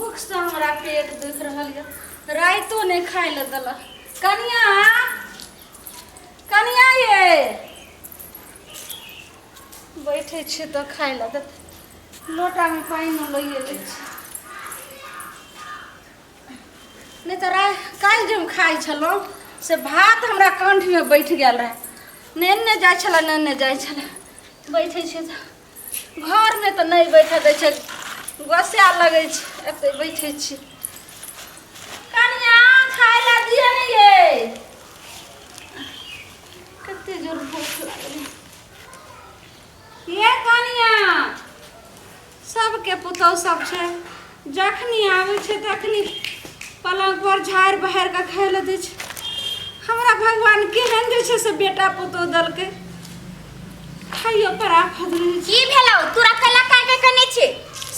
भूखसँ हमरा पेट दुखि रहल यऽ, रातिओ नहि खाय लए देलक। कनिया, कनिया ये, बैठे छियै तऽ खाय लए देतै। लोटामे पानि लइए लै छी, नहि तऽ राति काल्हि जे हम खाइ छलहुँ से भात हमरा कण्ठमे बैठ गेल रहए, नेने जाइ छलए, नेने जाइ छलए। बैठे छियै तऽ घरमे तऽ नहि बैठऽ दै छै, गोस्सा लगै छै। एतै बैठै छी। कनिया, खाय लए दिअ ने ये, कते जोर भूख लागल ये। कनिया, सबके पुतहु सब छै, जखनी आबै छै तखनी पलंग पर झाड़ि बहारि कऽ खाय लए दै छै। हमरा भगवान केहन जे छै से बेटा पुतहु देलकै, खाइयो पर आफत रहै छै। की भेलौ तोरा? कैला काहे के कने छी?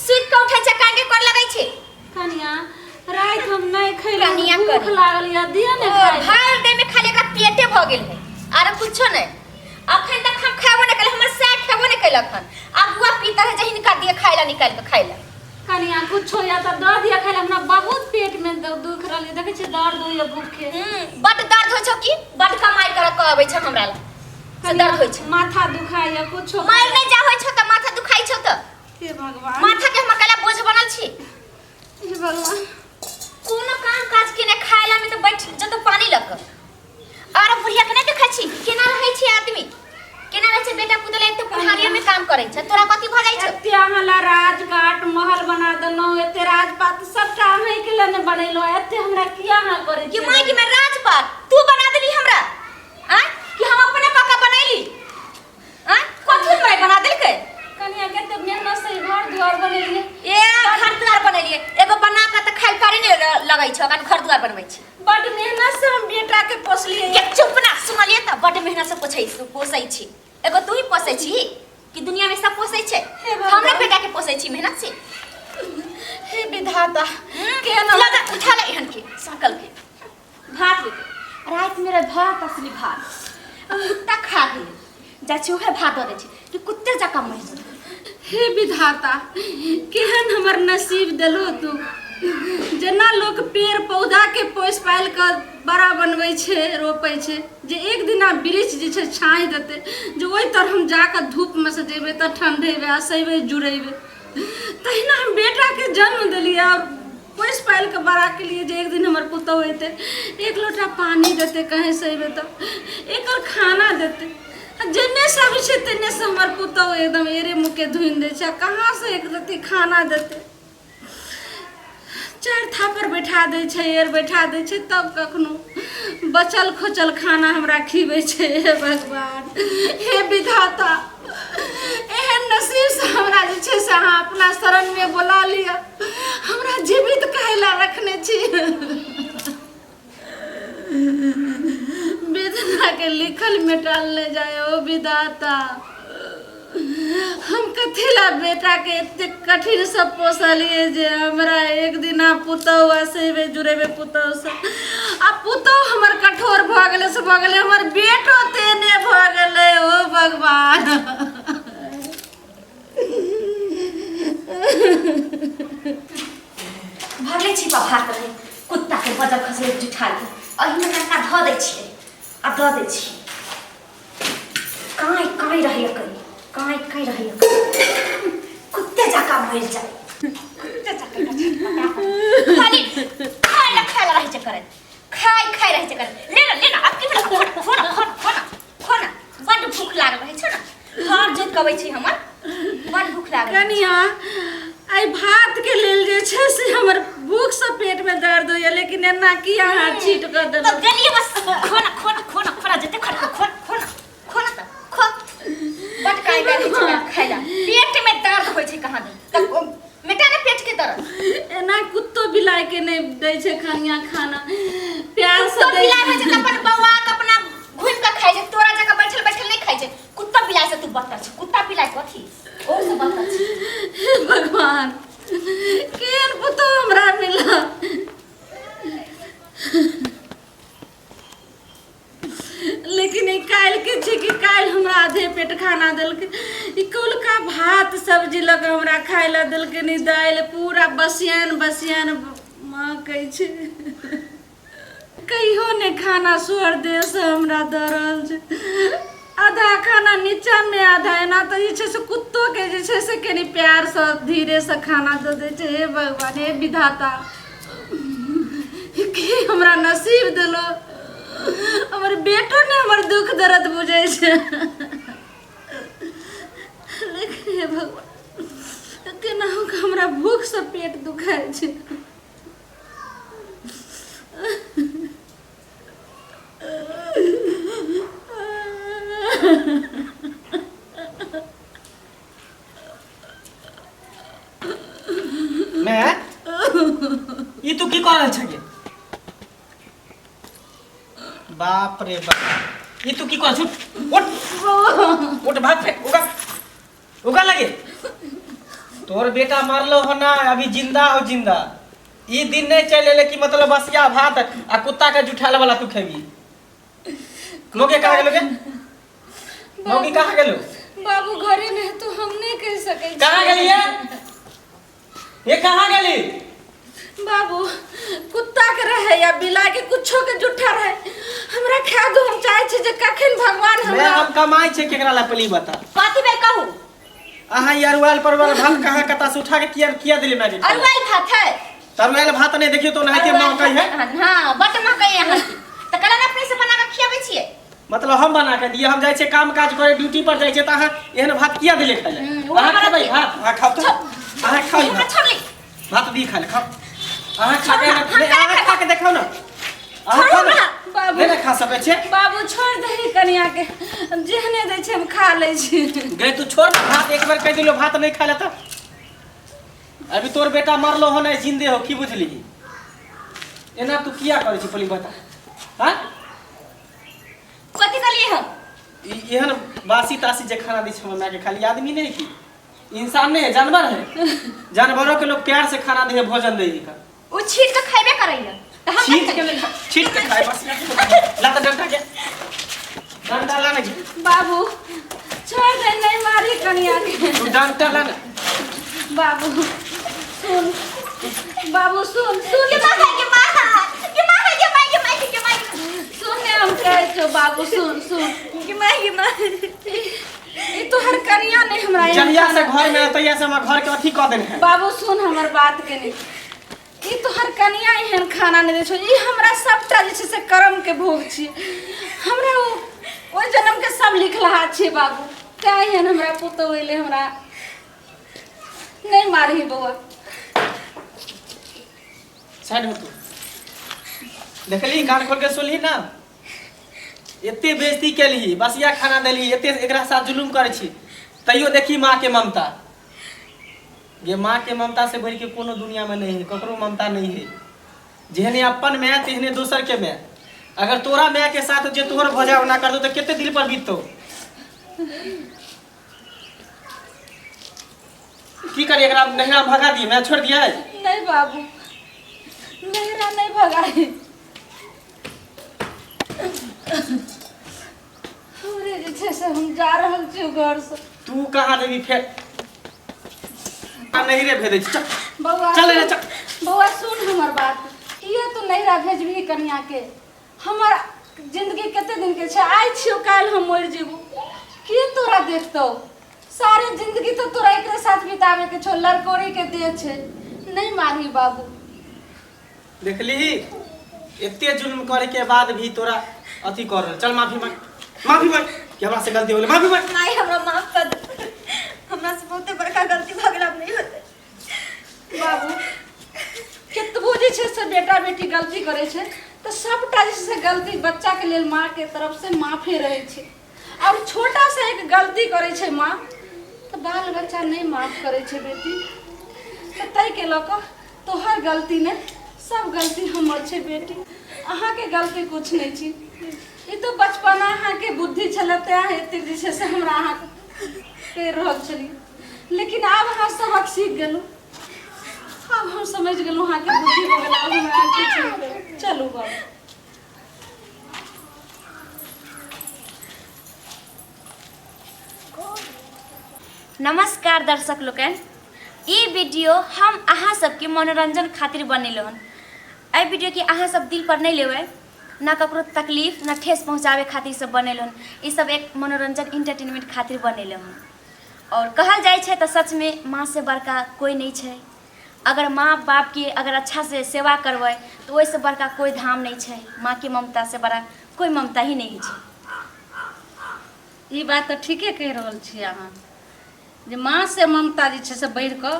सुति के उठै छै, काहे के कर लगै छै? कनिया, राति हम नहि खैलहुँ, कनिया भूख करी। लागल यऽ, दिअ ने ओ खाय लए। भरि देह में खाली एकरा पेटे भऽ गेल है, आर कुछो नहि। अखन तक हम खेबो नहि केलक, हमर सैर खेबो नहि केलक हन। अगुआ पीता है जे हिनका दिए खाय ला, निकालि के खाय ला। कनिया, कुछो या तऽ दऽ दिअ खाय लए, हमरा बहुत पेट में दुख रहल यऽ, देखै छियै दर्द होइए भूखे। बड दर्द होइ छौ की? बड कमाई करऽ के अबै छौ हमरा ला से कनिया, दर्द होइ छौ? माथा दुखाइए कुछो। मर नहि जा होइ छौ तऽ माथा दुखाइ छौ तऽ? हे भगवान, माथा के हमर कला बोझ बनल छी? हे भगवान। कोनो काम काज के नहि, खाय ला में तऽ बैठ जतो पानी लग कऽ। आर बुढ़िया के नहि देखै छी केना रहै छै आदमी, केना रहै छै? बेटा पुतोह एक तऽ कुम्हारिये में काम करै छै, तोरा कथी भऽ जाइ छौ? एते अहाँ ला राजघाट महल बना देलहुँ, एते राजपाट सबटा अहींके लए ने बनेलहुँ, एते हमरा किया अहाँ करै कि छियै? माय कि मैं राजपाट तू बना देली हमरा आँय कि हम अपने कऽ के बनैली आँय? कथी हमरा बना देलकै? कनिया, कते मेहनत से ई घर दुआर बनेलियै। ए, घर दुआर बनेलियै, एगो बना कऽ तऽ खाइ पारी नहि लगै छौ, अखन घर दुआर बनबै छी। बड मेहनत से हम बेटा के पोसलियै। के चुप ना। सुनलियै तऽ? बड मेहनत से पोसै पोसै छी। एगो तू ही पोसै छी कि दुनिया में सब पोसै छै? हे भगवान। हमरा बेटा के पोसै छी मेहनत से। हे विधाता, केहन लगा उठा ले एहन के सकल के भात लेके। रात में रहे भात, असली भात आ कुत्ता खा गेलै। जाइ छी उहे भात दऽ दै छी कि कुत्ते जकाँ मरि जेतै। हे विधाता, केहन हमर नसीब देलहो तू। जेना लोक पेड़ पौधाके पोसि पालि कऽ बड़ा बनबै छै, रोपै छै, जे एक दिना वृक्ष जे छै छाँह देतै, जे ओहि तर हम जाकऽ धूपमे से जेबै तऽ ठण्ढेबै आ सहेबै जुड़ेबै, तहिना हम बेटाके जन्म देलियै आओर पोसि पालि कऽ बड़ा केलियै जे एक दिन हमर पुतहु अयतै, एक लोटा पानि देतै, कहींसँ अयबै तऽ एकर खाना देतै। आ जेने सब छै तेने से हमर पुतहु एकदम एरे मुँहके धुनि दै छै, आ कहाँसँ एक रत्ती खाना देतै? चारि थापर बैठा दै छै, एर बैठा दै छै, तब कखनो बचल खोचल खाना हमरा खिबै छै। हे भगवान, हे विधाता, एहन नसीबसँ हमरा जे छै से अहाँ अपना शरणमे बोला लिअ। हमरा जीवित काहे ला रखने छी? विधना के लिखल मेटल नहि जाय। ओ विधाता, हम कथी ला बेटा के एते कठिन से पोसलिए जे हमरा एक दिना पुतहु असेबे जुड़ेबे पुतहु से, आ पुतहु हमर कठोर भऽ गेलै से भऽ गेलै, हमर बेटो तेने भऽ गेलै। ओ भगवान। भरले छिपा भात रहे, कुत्ता के बजर खसले जुठा के। एहिमे कनिका धऽ दै छियै आ दऽ दै छियै। काँय काँय रहैए, कनि काँय काँय रहैए, कुत्ते जकाँ मरि जाय, कुत्ते जकाँ। खाली खाय ला खाय ला रहै छै करैत, खाय खाय रहै छै करैत। ले ना, ले ना, अब की भेलै? खो ना, खो ना, खो ना, खो ना, खो ना। बड्ड भूख लागल रहै छै ने, हर जोति कबै छी हमर, बड्ड भूख लागल रहै छै। कनिया, एहि भात के लेल जे छै से हमर भूख से पेट में दर्द होइया, लेकिन एना की अहाँ छीट कऽ तऽ देलहुँ? देलियै बस। खो ना, खो ना, खो ना, खो ना, जते खो ना, खो ना, खो ना, खो ना तऽ खो। बड्ड काहि काहि रहै छै ओकरा खाय ला, पेट में दर्द होइ छै कहाँ दन तऽ मेटा ने पेट के दर्द। एना कुत्तो बिलाइ के नहि दै छै कनिया खाना प्यार से कुत्तो दै बिलाइ होइ छै तऽ अपन बौआ के अपना घुमि कऽ खाइ छै, तोरा जकाँ बैठल बैठल नहि खाइ छै। कुत्ता बिलाइ से तू बदतर छै। कुत्ता बिलाइ कथी, ओहू से बदतर छै। हे भगवान, केहन पुतोह हमरा मिला। लेकिन ई काल्हि के छै कि काल्हि हमरा आधे पेट खाना देलकै। ई कौलका भात सब्जी लऽ कऽ हमरा खाय लए देलकै ई दालि पूरा बसियान बसियान महकै छै। कहियो नहि खाना सोहर देहसँ हमरा दऽ रहल छै। आधा खाना नीचाँमे आधा एना तऽ जे छै से कुत्तोके जे छै से कनि प्यारसँ धीरेसँ खाना दऽ दै छै। हे भगवान, हे विधाता, की हमरा नसीब देलो। हमर बेटो ने हमर दुख दर्द बुझै छै, लेकिन हे भगवान, केनाहु कऽ हमरा भूखसँ पेट दुखाइ छै। मैं ई तू की कऽ रहल छगे? बाप रे बाप, ई तू की कर? उठ, उठ उठ, भाग फेंक, उगा उगा लगे। तोर बेटा मरलो हो ना, अभी जिंदा हो, जिंदा। ई दिन नहीं चले ले कि मतलब बसिया भात आ कुत्ता के जुठाले वाला तू खेबी। लोगे कहाँ गेलो गे? मौगी कहाँ गेलो? बाबू घरे में तो हम नहीं कह सके। कहाँ गेली ये? ये कहाँ गेली? बाबू कुत्ता के रहे या बिला के, कुछो के जुठा रहे, हमरा खा दो। हम चाहे छी जे कखन भगवान मैं हमरा हम कमाई छे केकरा ला, पली बता। कथी बेर कहू? अहाँ ई अरुआल परवल भात कहाँ कता से उठा के किया किया दिली मैं? अरुआइल भात है। तरुआल भात नहीं, देखियो तो नहाइते महकै है। हाँ, बड महकै है अहाँ के। तऽ कहला ने अपने से बना के खियाबै छियै। मतलब हम बना के दिए? हम जाइ छियै काम काज करे, ड्यूटी पर जाइ छियै, तऽ अहाँ एहन भात किया दिले खाइ लए? ओ अहाँ हमरा खेबै भात? अहाँ खाउ तऽ, अहाँ खाउ ई हमरा भात। छोड़ ली। भात दी खाइ लए, खाउ अहाँ। खा के छोड़ ना, नहि, हम अहाँ खा के देखाउ ने, अहाँ खाउ ने। बाबू। नहि ने खा सकै छियै। बाबू छोड़ दही कनिया के, जेहने दै छै हम खा लै छी। गई तू छोड़ ना भात, एक बार कह दिलो भात नहीं खा लेता। अभी तोर बेटा मरलो हो नहीं, जिंदे हो, की बुझली? एना तू किया करै छी, पली बता। हाँ? कथी कहलियै हम? एहन बासी तासी जे खाना दै छै हमर मायके, खाली आदमी नहीं की इंसान नहीं है, जानवर है? जानवरों के लोग प्यार से खाना दे है, भोजन दे है। ओ छीट के खैबे करैया तऽ हम छीट के नहीं छीट के खाए बस। ला तो डंडा के, डंडा ला ना। बाबू छोड़ दे, नहीं मारी कनिया के। तू डंडा ला ना। बाबू सुन, बाबू सुन सुन। के माँ है, के माँ है, के माँ है, के माँ, के माँ, के माँ। सुन ने, हम कहै छौ बाबू, सुन सुन। के माँ, के माँ। ई तोहर कनिया नहीं हमरा एहन जहिया से घर में तहिया से हमरा घर के अथी कऽ देने है। बाबू सुन हमर बात के, नहीं ई तोहर कनिया एहन खाना नहि दै छौ। ई हमरा सबटा जे छै से कर्म के भोग छी। हमरा ओ ओहि जन्म के सब लिखलहा छै बाबू, तें एहन हमरा पुतोह एलै। हमरा नहि मारही बौआ। साइड हो तू। देखली, कान खोल के सुनली ना, एते बेइज्जती केलही, बसिया खाना देलही, एते एकरा साथ जुलुम करै छी, तैयो देखी माँ के ममता ये। माँ के ममता से बढ़ि के कोनो दुनिया में नहीं है, ककरो ममता नहीं है। जेहने अपन माय तेहने दोसर के माय। अगर तोरा माय के साथ जे तोहर भजा ओना कर दो तो कते दिल पर बीततो? की करी, एकरा नहिरा भगा दिए? मैं छोड़ दिया? नहीं बाबू, नहिरा नहीं भगाई। हमरे जे छै से हम जा रहल छी घरसँ। तू कहाँ देबी फेर? आ नहिरे भेजै छी, चल। बौआ चल रे, चल। बौआ सुन हमर बात, किए तू नहिरा भेजबही कनिया के? हमर जिंदगी कते दिन के छै? आइ छियौ, काल्हि हम मरि जेबो, के तोरा देखतौ? सारे जिंदगी तो तोरा एकरे साथ बितावे के छौ, लड़कोरी के देह छै। नहीं मारही बाबू। देखली, एते जुल्म करे के बाद भी तोरा अथी कर रहल। चल माफी मांग, माफी मांग कि हमरा से गलती हो गेलै, माफी मांग। माय, हमरा माफ कर दे, हमरा से बहुते बड़का गलती भऽ गेल, आब नहि होतै। बाबू केतबो जे छै से बेटा बेटी गलती करै छै तऽ सबटा जे छै से गलती बच्चाके लेल माँके तरफ से माफे रहै छै। आओर छोटा सा एक गलती करै छै माँ तऽ बाल बच्चा नहि माफ करै छै बेटी। तऽ ताहिके लऽ कऽ तोहर गलती नहि, सब गलती हमर छै बेटी, अहाँके गलती कुछ नहि छी। ई तऽ बचपना अहाँके बुद्धि छलै, तेँ एतेक जे छै से हमरा अहाँके कहि रहल छलियै, लेकिन आब अहाँ सबक सीख गेलहुँ, आब हम समझ गेलहुँ, अहाँके बुद्धि भऽ गेल, आब हमरा किछु नहि करब। चलू बाबू। नमस्कार दर्शक लोकनि, ई वीडियो हम अहाँ सबके मनोरंजन खातिर बनेलहुँ हन। एहि वीडियो के अहाँ सब दिल पर नहीं लेबै, ना ककरो तकलीफ ना ठेस पहुँचाबै खातिर सब बनेलहुँ हन। ई सब एक मनोरंजन इंटरटेनमेंट खातिर बनेलहुँ हन। और कहल जाइ छै तऽ सचमे माँ से बड़का कोइ नहि छै। अगर माँ बापके अगर अच्छा से सेवा करबै तऽ ओहिसँ बड़का कोइ धाम नहि छै। माँके ममतासँ बड़ा कोइ ममता ही नहि होइ छै। ई बात तऽ ठीके कहि रहल छी अहाँ जे माँ से ममता जे छै से बढ़ि कऽ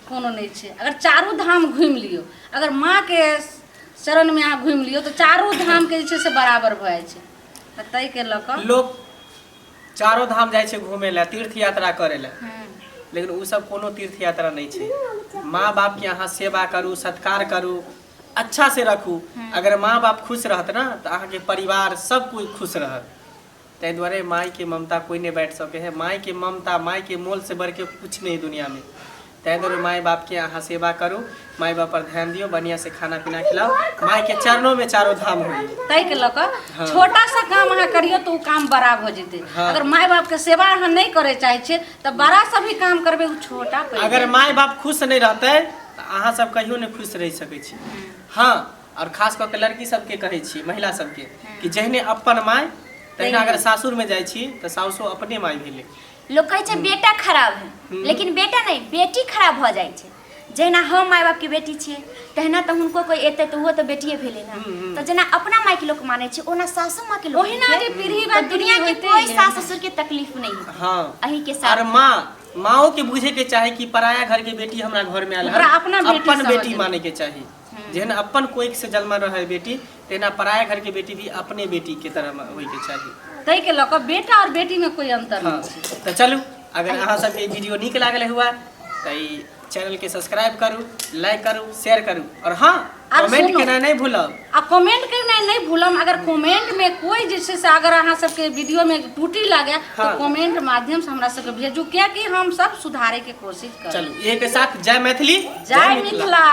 कोनो नहि छै। अगर चारू धाम घुमि लियौ, अगर माँके शरणमे अहाँ घुमि लियौ तऽ चारू धामके जे छै से बराबर भऽ जाइ छै। तऽ ताहिके लऽ कऽ लोक चारो धाम जाइ छै घूमे लए, तीर्थ यात्रा करे लए, लेकिन ओ सब कोनो तीर्थ यात्रा नहि छै। माँ बाप के अहाँ सेवा करू, सत्कार करू, अच्छा से रखू। अगर माँ बाप खुश रहत ना तऽ अहाँके परिवार सब कोइ खुश रहत। ताहि दुआरे माय के ममता कोई नहीं बांटि सके है। माय के ममता, माय के मोल से बढ़ के कुछ नहीं दुनिया में। ताहि दुआरे माय बाप के अहाँ सेवा करू, माय बाप पर ध्यान दियौ, बढ़िया से खाना पीना खिलाओ, माय के चरणों में चारो धाम होई। ताहिके लऽ कऽ छोटा सा काम अहाँ करियौ तऽ ओ काम बड़ा भऽ जेतै। अगर माय बाप के सेवा अहाँ नहि करय चाहै छियै तऽ बड़ा सा भी काम करबै ओ छोटा पड़ि अगर जायत। माय बाप खुश नहीं रहते तऽ अहाँ सब कहियो नहीं खुश रहि सकै छी। हाँ, और खास कऽ के लड़की सबके कहै छी, महिला सबके, कि जहने अपन माय तहिना अगर सासुर में जाइ छी तऽ सासुओ अपने माय भेलै। लोक कहै छै बेटा खराब है, लेकिन बेटा नहि, बेटी खराब भऽ जाइ छै। जहिना हम माय बापके बेटी छियै तहिना तऽ हुनको कोइ एतै तऽ ओहो तऽ बेटिए भेलै ने। तऽ जेना अपना मायके लोक मानै छै ओना सासु माँके लोक ओहिना जे पीढ़ी बार बार दुनिया के होइते कोई एलै। सास ससुर के तकलीफ नहीं हेतै। हाँ, एही के साथ और माँ, माँओ के बुझे के चाही कि पराया घर के बेटी हमरा घर में आयल ओकरा अपना बेटी अपन समझ बेटी लेबै। माने के चाही। जेहन अपन कोइख से जन्मल रहे बेटी, तहिना पराया घर के बेटी भी अपने बेटी के तरह होय के चाही। ताहिके लऽ कऽ बेटा और बेटी में कोई अंतर हाँ, नहीं छै। तऽ चलू, अगर अहाँ सबके ई वीडियो नीक लागल हुआ तऽ ई चैनल के सब्सक्राइब करू, लाइक करू, शेयर करू और हाँ, आर कमेंट सुनू। केनाइ नहि भूलब। आ कमेंट करनाइ नहि भूलम। अगर कमेंट में कोई जे छै से अगर अहाँ सबके वीडियो में टूटी लागे तऽ कमेंट माध्यम से हमरा सबके भेजू, कियाकि हम सब सुधारे के कोशिश करब। चलू, एही के साथ जय मैथिली, जय मिथिला।